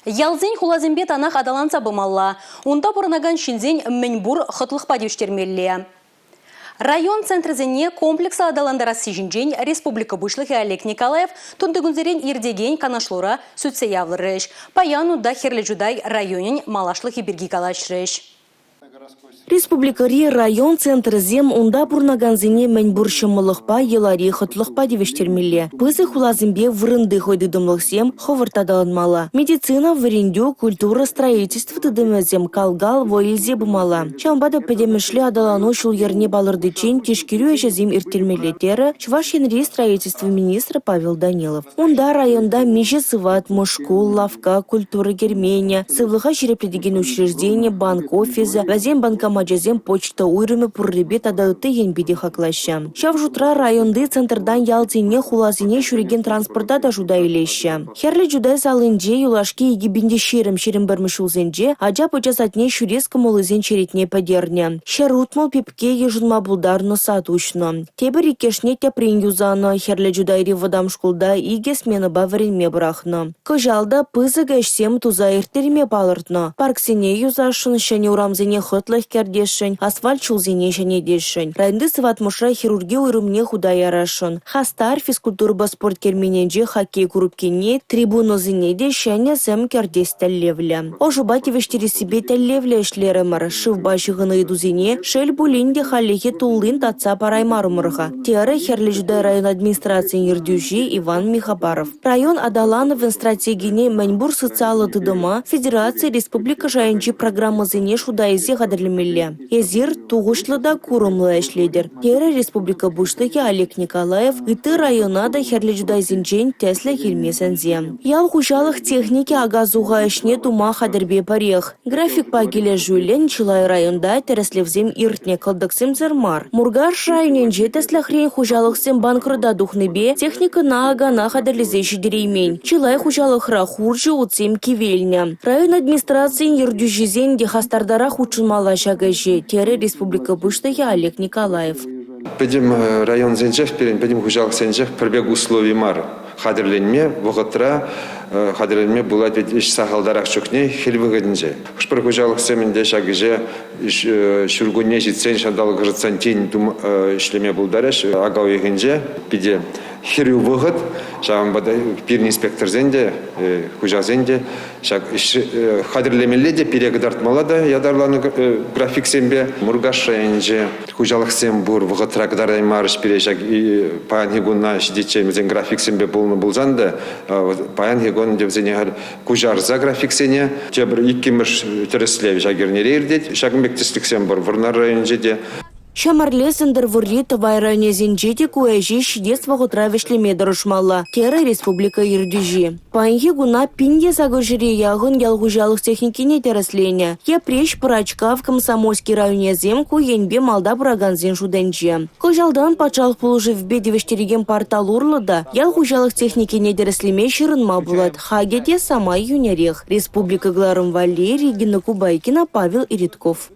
Ялсен хуласемпе танах аталанса пымалла. Унта пурӑнакан ҫынсен мӗнпур хӑтлӑхпа тивӗҫтермелле. Район центрӗсене комплекслӑ аталантарасси ҫинчен республика Пуҫлӑхӗ Олег Николаев тунтикунсерен иртекен канашлура сӳтсе яврӗҫ. Паян унта Хӗрлӗ Чутай районӗн малашлӑхӗ пирки калаҫрӗҫ. Республикӑри район центрӗсем унта пурӑнакансене мӗн пур ҫӑмӑллӑхпа, йӑлари хӑтлӑхпа тивӗҫтермелле. Пысӑк хуласемпе вырӑнти хӑй тытӑмлӑхсем хӑвӑрт аталанмалла. Медицина, вӗрентӳ, культура, строительство тытӑмӗсем кал-кал вӑй илсе пымалла. Ҫавӑнпа та пӗтӗмӗшле аталану ҫул-йӗрне палӑртиччен тишкерӳ ӗҫӗсем ирттермелле терӗ Чӑваш Енри строительство министрӗ Павел Данилов. Унта районта миҫе сыватмӑш, шкул, лавкка, культура керменӗ, сывлӑха ҫирӗплетекен учреждени, банк офисӗ, вӗсен банкомачӗсем почта уйрӑмӗ пуррипе тата ытти енпе те хаклаҫҫӗ. Ҫав шутра районти центртан ялсене, хуласене ҫӳрекен транспорта та шута илеҫҫӗ. Хӗрлӗ Чутай салинче юлашки 2020-21 ҫулсенче ача-пӑча садне ҫӳрес кӑмӑллисен черетне пӗтернӗ. 160 пепке йышӑнма пултарнӑ сад уҫнӑ. Тепӗр иккӗшне тӗпрен юсанӑ, Хӗрлӗ Чутайри вӑтам шкулта икӗ сменӑпа вӗренме пӑрахнӑ. Кӑҫал та пысӑк ӗҫсем туса ирттерме палӑртнӑ. Парксене юсасшӑн, ҫӗнӗ урамсене хӑтлӑх кӗртесшӗн, асфальт ҫулсене ҫӗнетесшӗн. Районти сыватмӑшра хирурги уйрӑмне хута ярасшӑн. Хастар физкультурӑпа спорт керменӗнче хоккей курупкине, трибунӑсене те ҫӗнӗ сӗм кӗртес тӗллевлӗ. Ӑшӑпа тивӗҫтерессипе тӗллевлӗ ӗҫлерӗмӗр. Шывпа ҫыхӑннӑ ыйтусене, шел пулин те, хальлӗхе туллин татса параймарӑмӑр-ха, терӗ Хӗрлӗ Чутай район администрацийӗн ертӳҫи Иван Михопаров. Район аталанӑвӗн стратегине мӗнпур социаллӑ тытӑма, федераци, республика шайӗнчи программӑсене шута илсе хатӗрлемелле. Эсир тухӑҫлӑ та курӑмлӑ ӗҫлетӗр, терӗ республика Пуҫлӑхӗ Олег Николаев ытти района та Хӗрлӗ Чутайсенчен тӗслӗх илме сӗнсе. Ял хуҫалӑх техники ака-суха ӗҫне тума хатӗрпе пӗрех. Графикпа килӗшӳллӗн чылай районта тӗрӗслевсем иртнӗ, кӑлтӑксемсӗр мар. Муркаш районӗнче, тӗслӗхрен, хуҫалӑхсем банкрота тухнипе техникӑна акана хатӗрлесе ҫитереймен. Чылай хуҫалӑхра хурҫӑ утсем кивелнӗ. Район администрацийӗн ертӳҫисен те хастартарах хутшӑнмалла ҫак ӗҫе, терӗ республика Пуҫлӑхӗ Олег Николаев. Пӗтӗм районсенчех пирӗн, пӗтӗм хуҫалӑхсенчех пӗр пек услови мар. Хатӗрленме вӑхӑтра хатӗрленме пулать вӗт ӗҫ сахалтарах чухне хӗл вӑхӑтӗнче. Хӑш-пӗр хуҫалӑхсем ӗнтӗ ҫак ӗҫе ҫуркунне ҫитсен, ҫанталӑк ӑшӑтсан тин ӗҫлеме пултарӗҫ. Ака уйӑхӗнче питӗ хӗрӳ вӑхӑт, ҫавӑнпа та пирӗн инспекторсен те, хуҫасен те ҫак ӗҫ хатӗрлемелле те, пире кӑтартмалла та ятарланӑ графиксемпе. Муркаш районӗнче хуҫалӑхсем пур, вӑхӑтра кӑтартаймарӗҫ пире ҫак паянхи куна ҫитиччен вӗсен графиксемпе пулнӑ пулсан та паянхи кун вӗсене халь куҫарса графиксене тепӗр иккӗмӗш тӗрӗслев ҫак эрнере иртет. Ҫакӑн пек тӗслӗхсем пур Вӑрнар районӗнче те. Ҫӗмӗрле, Сӗнтӗрвӑрри, Тӑвай районӗсенче те ку ӗҫе ҫитес вӑхӑтра вӗҫлеме тӑрӑшмалла, терӗ республика ертӳҫи. Паянхи куна 1800 яхӑн ял хуҫалӑх техникине тӗрӗсленӗ. Йӗпреҫ, Пӑрачкав, Комсомольски районӗсем ку енпе малта пыракансен шутӗнче. Кӑҫалтан патшалӑх пулӑшӑвӗпе тивӗҫтерекен портал урлӑ та ял хуҫалӑх техникине тӗрӗслеме ҫырӑнма пулать. Хакӗ те самай йӳнӗрех. Республика кӑларӑм валли Регина Кубайкина, Павел Иритков.